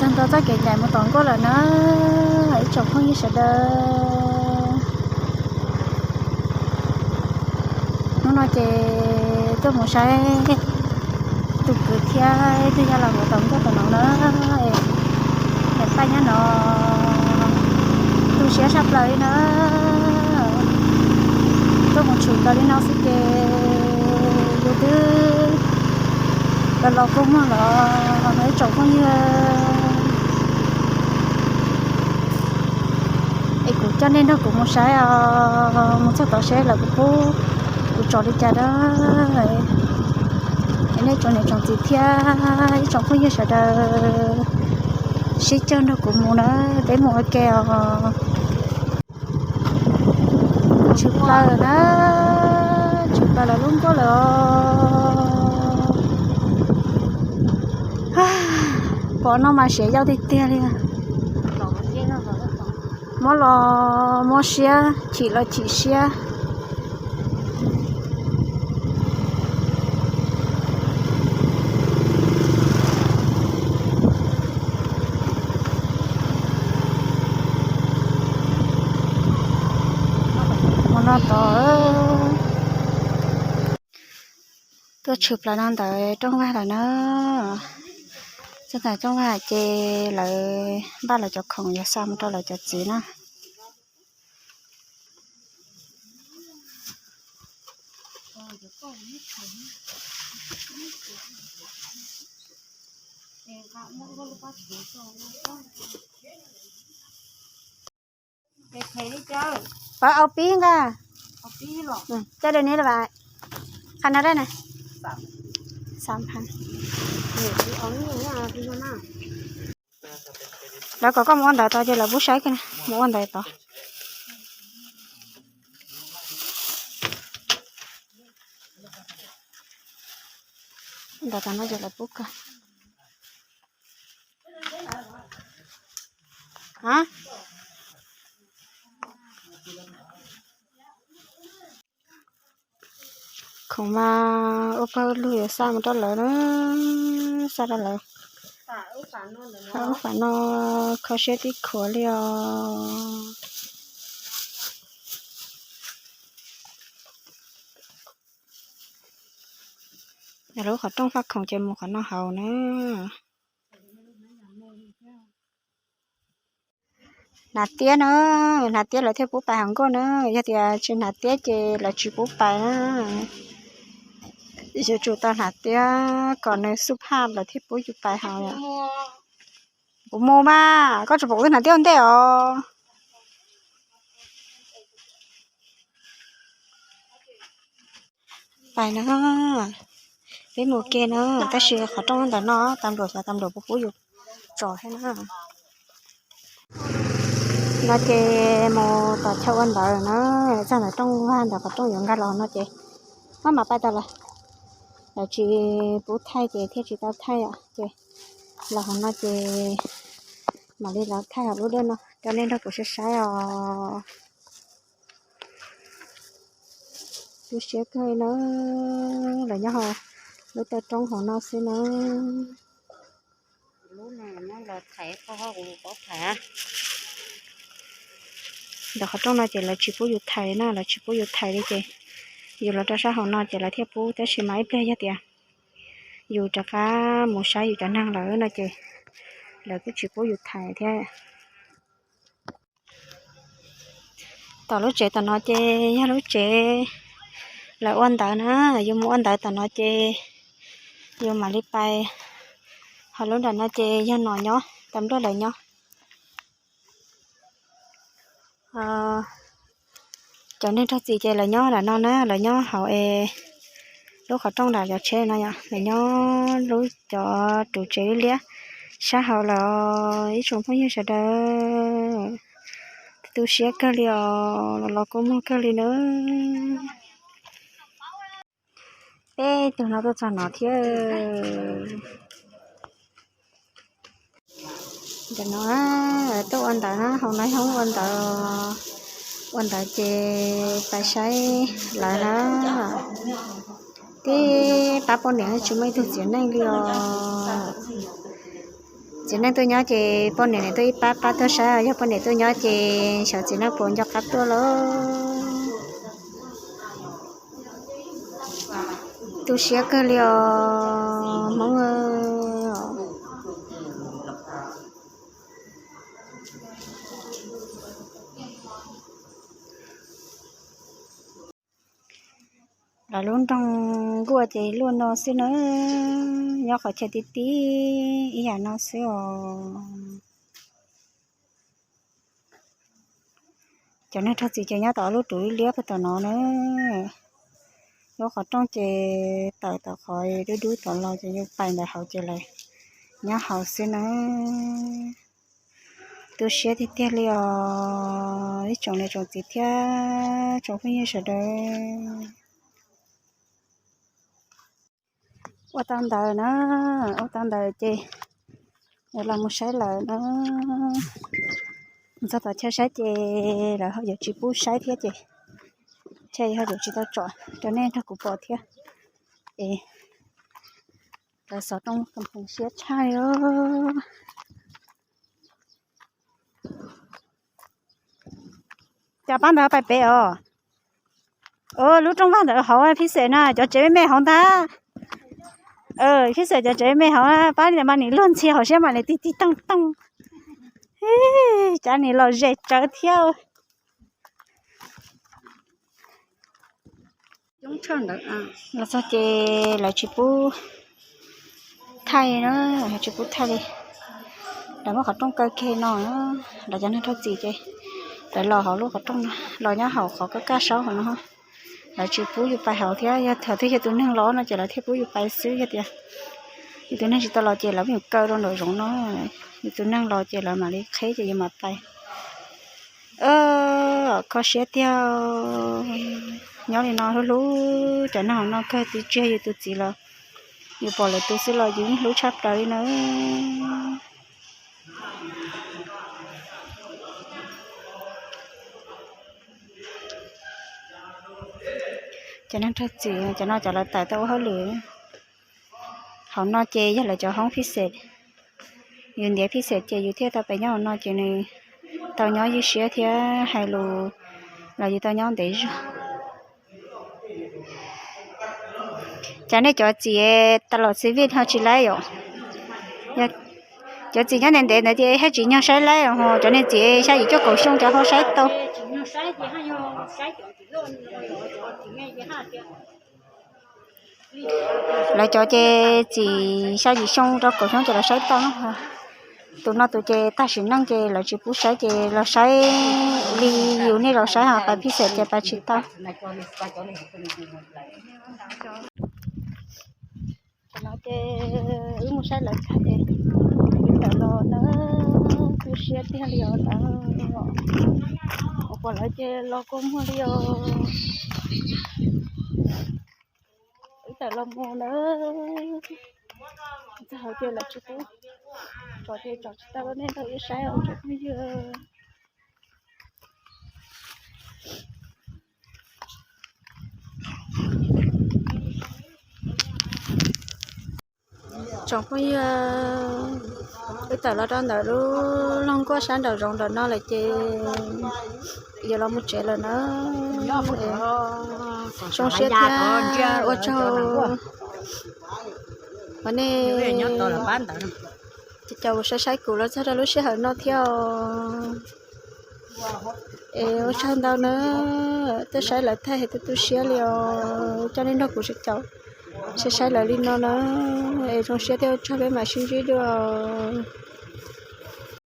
Tau txoj kev ncaim mus tom nkuaj lawm na, ib tsoom phooj ywg sawv daws. Hnub no ces tuaj mus saib tus kwv thiab tus yawg los mus tom nkuaj tom no na. Niam Paj nyob no tu siab tshaj plaws li na. Tuaj mus tshwm plaws li no xwb ces yus twb los los kua muag los no ib tsoom phooj ywg. Es kuv coj nej nrog kuv mus saib os, mus txog tod seb lawv kuv pub kuv tsom li cas na. Es nej tsoom niam tsoom txiv thiab ib tsoom phooj ywg sawv daws sib caug nrog kuv mus na, peb mus ua ke os. Tshwm plaws na, tshwm plaws lawv lub nkuaj lawm os. Pom no mas siav yau tiag tiag li. Mob los mob siab, chim los chim siab. Mus no tod, tuaj tshwm plaws no ntawm rooj vag lawm na. Txog ntawm rooj vag ces lawv npaj lawv cov khoom yuav xa mus rau lawv cov txiv na. Pab au pib nqa. Coj dej neb los, qhov no dab na. Lawv kom koj mus ua ntawd tod ces lawv pub saib kawg, mus ua ntawd tod. Ntawd tod no ces lawv pub kawg. Khoom mas ua pawg lug yuav xa mus rau lawv na, xa rau lawv. Ub, fam no kho siab tib khuav li os. Lub qhov rooj faj khoom ces mus qhov no haus na. Hnav tiab na, hnav tiab lawv thiaj pub pais hauv nkuaj na, yog tias tsis hnav tiab ces lawv tsis pub pais na. Yuav tsum tau hnav tiab kom nws xub phaj lawv thiaj pub yus pais haus. Kuv mus mas koj tsis pom kuv twb hnav tiab ua ntej os. Pais na, peb mus ke na, tab sis qhov rooj ntawm no tas npluam xyov tas npluam puas pub yus tsom thiab na. No ces mus tom chaw ua ntawd na, txog ntawm rooj vag ntawm qhov rooj yuav nkag los no ces maj mam pais tas lawm. Lawv tsis pub thaij ces thiaj tsis tau thaij os, ces los hauv no ces mam li los thaij hauv lub dej no rau nej nrog kuv saib saib os. Tu siab kawg na, lawv nyob hauv lub taw roob hauv no xwb na. Ntawm qhov rooj no ces lawv tsis pub yus thais na, lawv tsis pub yus thais li ces yus los rau sab hauv no ces lawv thiaj pub, tab sis mas ib pliag yog tias yus rov qab mus saib yus cov neeg lawm no ces lawv kuj tsis pub yus thais thiab. Tom lub tsev tom no ces yog lub tsev lawv ua ntawv na, yus mus ua ntawv tom no ces yus mam li pais. Ho lub nram no ces yog nom nyob, tab npluaj lawv nyob. Cov neeg rog txim ces lawv nyob nram no na, lawv nyob hauv es lub qhov rooj nram cov tsheb no, lawv nyob lub cov ruv tsev liab sab hauv lawm. Ib tsoom phooj ywg sawv daws, tu siab kawg li os, los los kua muag kawg li na. Peb tug no tuaj txog no thiab. Ntawm no tuaj ua ntawv na, hauv no yog ua ntawv, ua ntawv ces pais saib lawv na. Tib pab poj niam tsis muaj ib tug txiv neej li os. Txiv neej tuaj nyob ces poj niam tuaj ib pab pab tuaj saib, yog poj niam tuaj nyob ces xyov txiv neej puas nco qab tuaj lawm. Tu siab kawg li os Hmoob. Lawv lub nroog nkuaj ces luaj no xwb na, nyob qhov chaw ti ti ib yam no xwb os. Cov neeg rog txiv ces nyob tom lub ruv liab puag tom no na. Lub qhov rooj ces tawm tom qhov dub dub tom los ces yus pais ntawd hauv ces lawv nyob hauv xwb na. Tu siab tiag tiag li os ib tsoom niam tsoom txiv thiab tsoom phooj ywg sawv daws. Ua tau ntawd na, ua tau ntawd ces yuav los mus saib lawm na. Mus txog tom chaw saib ces lawv ho yuav tsis pub saib thiab ces chaw ho yuav tsis tau tsom rau nej nrog kuv pom thiab. Es lawv xov tooj siab tshaj li. Cas pab ntawd pais pem os? Lub rooj vag ntawd hauv phij xem na, cov tsev me me hauv ntag. Phij xem cov tsev me me hauv, pab mas nim luag ntxhi hauv siab mas nim tig tig toog toog. Cas nim los ze tsawv thiab. Los txog ces lawv tsis pub thaij na, tsis pub thaij li. Lawv muab qhov rooj kaw kiag no, lawv cov neeg rog txiv ces lawv los hauv lub qhov rooj no, los nyob hauv qhov kaj kaj saub hauv no. Lawv tsis pub yus pais hauv thiab, yog thaum twg yog tus neeg los no ces lawv thiaj pub yus pais xwb, yog tias yus tus neeg tsis tau los ces lawv pheej kaw rau nraum zoov no, yus tus neeg los ces lawv mam li qheb ces yus mam pais. Kho siab tiag, nyob li no hlub hlub cov neeg hauv no kawg, twb tsis yog yus tus txiv los yus pom lawv tus xwb los yus yeej hlub tshaj plaws li na. Cov neeg rog txiv, cov no cov lawv tawm tau ua hauj lwm. Hauv no ces yog lawv cov hoob phij xem. Yus ntiav phij xem ces yus thiaj tau pais nyob hauv no ces nws tau nyob ywj siab thiab hais lus los yus tau nyob ntev zog. Cas nej cov txiv tas los txiv vij ho tsis laib yom? Cov txiv nyob ntev ntev ntawd ces thiaj tsis nyog saib laib, cov niag txiv xya yim cuaj kaum xyoo cov ho saib tau. Lawv cov ces txij xya yim xyoo rau kaum xyoo ces lawv saib tau. Tus no tus ces tag sim neej ces lawv tsis pub saib ces los saib li yus nej los saib ho pais phij xem ces pais tsis tau. Tam no ces wb mus saib lawv tag ces wb tawm los na, tu siab tiag li os lawv. Ua pom lawv ces los kua muag li os. Wb tawm los mus na, txog hauv ces lawv tsis pub tsom ces tsom tsis tau, nej nrog wb saib os tsoom phooj ywg. Tsoom phooj ywg, wb tawm los rau ntawm lub loog nkuaj sab nraum zoov nram no lawm ces yuav los mus tsev lawm na. Zoo siab thiab ua tsaug uas nej caum saib saib kuv los txog rau lub sij hawm no thiab os. Es ua tsaug ntau na, tuaj saib lawv tag es tu tu siab li os, coj nej nrog kuv sib caum saib saib lawv li no na. Es zoo siab thiab ua tsaug, peb mam sib ntsib dua.